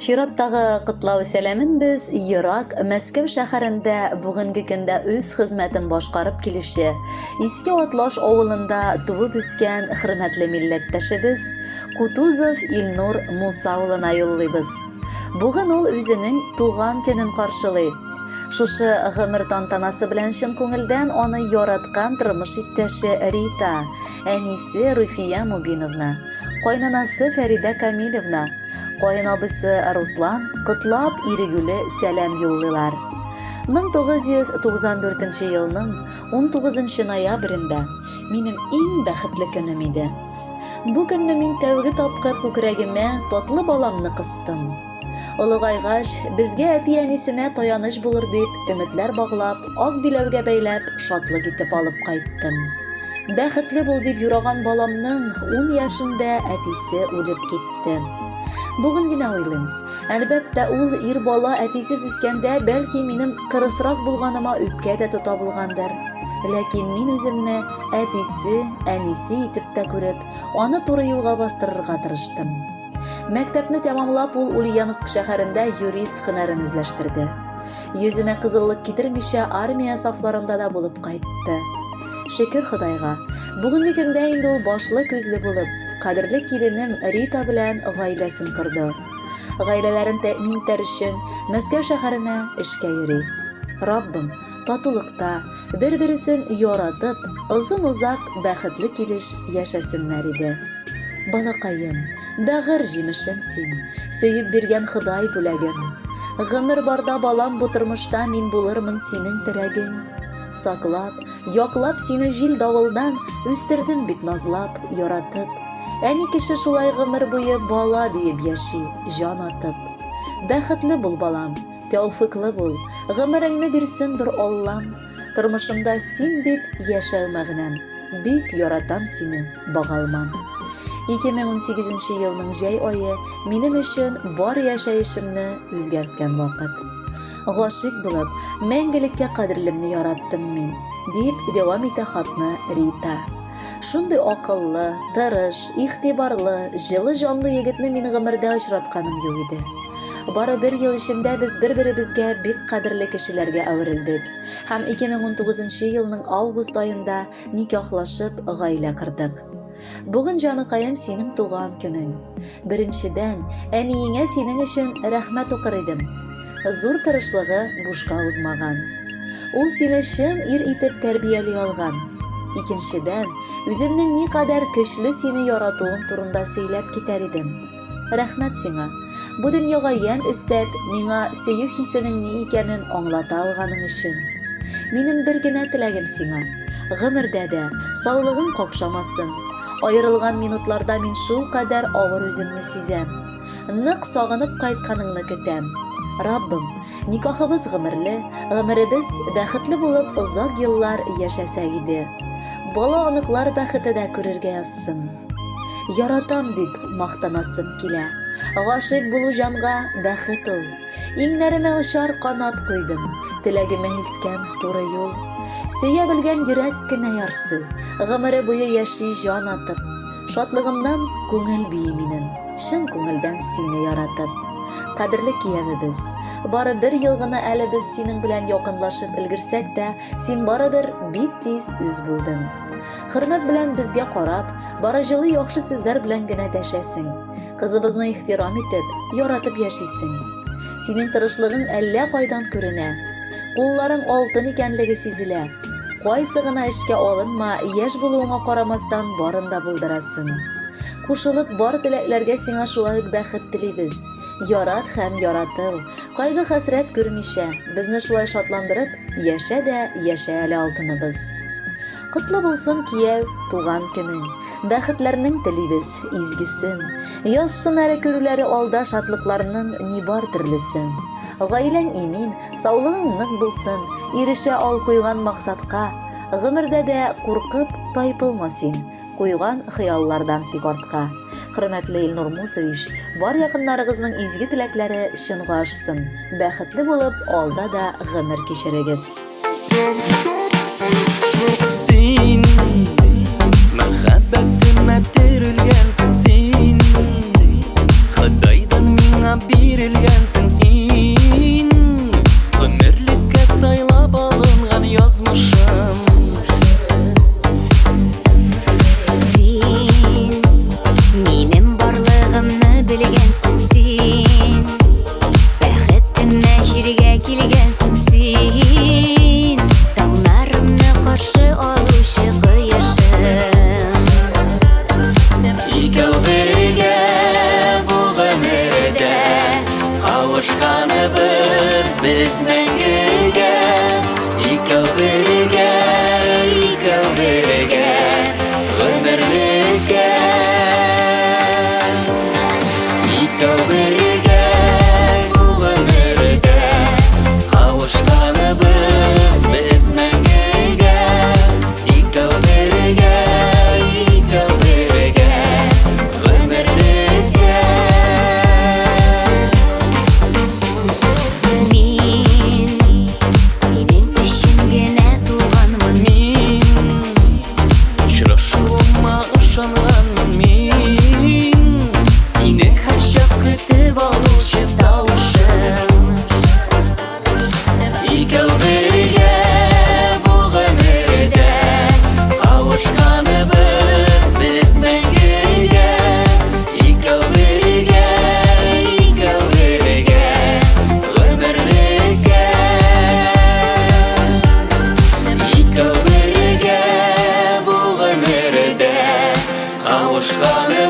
Чираттагы котлау сәламен без ерак Мәскәү шәһәрендә бүгенге көндә үз хезмәтен башкарып килүче Иске Атлаш авылында туып үскән хөрмәтле милләттәшебез Кутузов Илнур Муса улына юллыйбыз. Бүген ул үзенең туган көнен каршылый. Шушы гомер тантанасы белән чын күңелдән аны яраткан тормыш иптәше Рита, әнисе Руфия Мубиновна, кайнанасы Фәридә Камилевна, каенабысы Руслан котлап ирегүле сәлам юллыйлар. 1994 елның 19 ноябрендә минем иң бәхетле көнем иде. Бу көнне мин тәүге тапкыр күкрәгемә татлы баламны кыстым. Олыгайгач, безгә әти-әнисенә таяныч булыр дип, өметләр баглап, ак биләүгә бәйләп, шатлык итеп алып кайттым. Бәхетле бул дип юраган баламның ун яшендә әтисе үлеп китте. Бүген генә уйлыйм. Әлбәттә, ул ир бала әтисез үскәндә, бәлки минем кырысрак булганыма үпкә дә тота булгандыр. Ләкин мин үземне әтисе, әнисе итеп тә күреп, аны туры юлга бастырырга тырыштым. Мәктәпне тәмамлап, ул Ульяновск шәһәрендә юрист һөнәрен үзләштерде. Йөземә кызыллык китермичә армия сафларында да булып кайтты. Шөкер Ходайга, бүгенге көндә инде ул башлы-күзле булып, кадерле киленем Рита белән гаиләсен корды. Гаиләләрен тәэмин итәр өчен Мәскәү шәһәренә эшкә йөри. Раббым, татулыкта, бер-бересен яратып, озын-озак бәхетле килеш яшәсеннәр иде. Балакаем, бәгырь җимешем син, сөеп биргән Ходай бүләгем. Гомер барда балам бу тормышта мин булырмын синең терәгең. Саклап, яклап сине җил-давылдан үстердем бит назлап, яратып. Әни кеше шулай гомер буе бала диеп яши, җан атып. Бәхетле бул, балам, тәүфыйклы бул, гомереңне бирсен бер Аллам. Тормышымда син бит яшәү мәгънәм. Бик яратам сине, багалмам. 2018 елның җәй ае минем өчен бар яшәешемне үзгәрткән вакыт. Гашыйк булып, мәңгелеккә кадерлемне яраттым мин, дип дәвам итә хатны Рита. Шундый акыллы, тырыш, игътибарлы, җылы җанлы егетне мин гомердә очратканым юк иде. Бары бер ел эчендә без бер-беребезгә бик кадерле кешеләргә әверелдек. Һәм 2019 елның август аенда никахлашып гаилә кордык. Бүген, җаныкаем, синең туган көнең. Беренчедән, әниеңә синең өчен рәхмәт укыр идем. Зур тырышлыгы бушка узмаган. Ул сине чын ир итеп тәрбияли алган. Икенчедән, үземнең никадәр көчле сине яратуым турында сөйләп китәр идем. Рәхмәт сиңа. Бу дөньяга ямь өстәп, миңа сөю хисенең ни икәнен аңлата алганың өчен. Минем бер генә теләгем сиңа. Гомердә дә саулыгың какшамасын. Аерылган минутларда мин шулкадәр авыр үземне сизәм. Нык сагынып кайтканыңны көтәм. Раббым, никахыбыз гомерле, гомеребез бәхетле булып озак еллар яшәсәк иде. Бала-оныклар бәхете дә күрергә язсын. Яратам дип мактанасым килә. Гашыйк булу җанга бәхет ул. Иңнәремә очар канат куйдым, Теләгемә илткән туры юл. Сөя белгән йөрәк кенә ярсый, Гомере буе яши җан атып. Шатлыгымнан күңел бии минем, Чын күңелдән сине яратып. Кадерле киявебез, бары бер ел гына әле без синең белән якынлашып өлгерсәк тә, син барыбер бик тиз үз булдың. Хөрмәт белән безгә карап, бары җылы яхшы сүзләр белән генә дәшәсең. Кызыбызны ихтирам итеп, яратып яшисең. Синең тырышлыгың әллә кайдан күренә. Кулларың алтын икәнлеге сизелә. Кайсы гына эшкә алынма, яшь булуыңа карамастан барын да булдырасың. Кушылып, бар теләкләргә сиңа шулай ук бәхет телибез. Ярат һәм яратыл. Кайгы-хәсрәт күрмичә, безне шулай шатландырып, яшә дә яшә әле алтыныбыз. Котлы булсын, кияү, туган көнең. Бәхетләрнең телибез, изгесен. Язсын әле күрүләре алда шатлыкларның ни бар төрлесен. Гаиләң имин, саулыгың нык булсын, ирешә ал куйган максатка. Гомердә дә куркып тайпылма син, куйган хыяллардан тик артка. Хөрмәтле Илнур Мусович, бар якыннарыгызның изге теләкләре чынга ашсын. Бәхетле булып, алда да гомер кичерегез. Син мәхәббәтемә терелгәнсең син Ходайдан миңа бирелгән. без мәңгегә. Икәү бергә, икәү бергә, гомерлеккә. Икәү бергә бу гомердә кавышканыбыз без мәңгегә. Икәү бергә, икәү бергә, гомерлеккә. Мин синең өчен генә туганмын. Мин очрашуыма ышанганмын мин. Сине һәрчак көтеп алучы тавышың. Икәү бергә бу гомердә кавышканыбыз без мәңгегә. Икәү бергә, икәү бергә, гомерлеккә. Икәү бергә бу гомердә кавышканыбыз.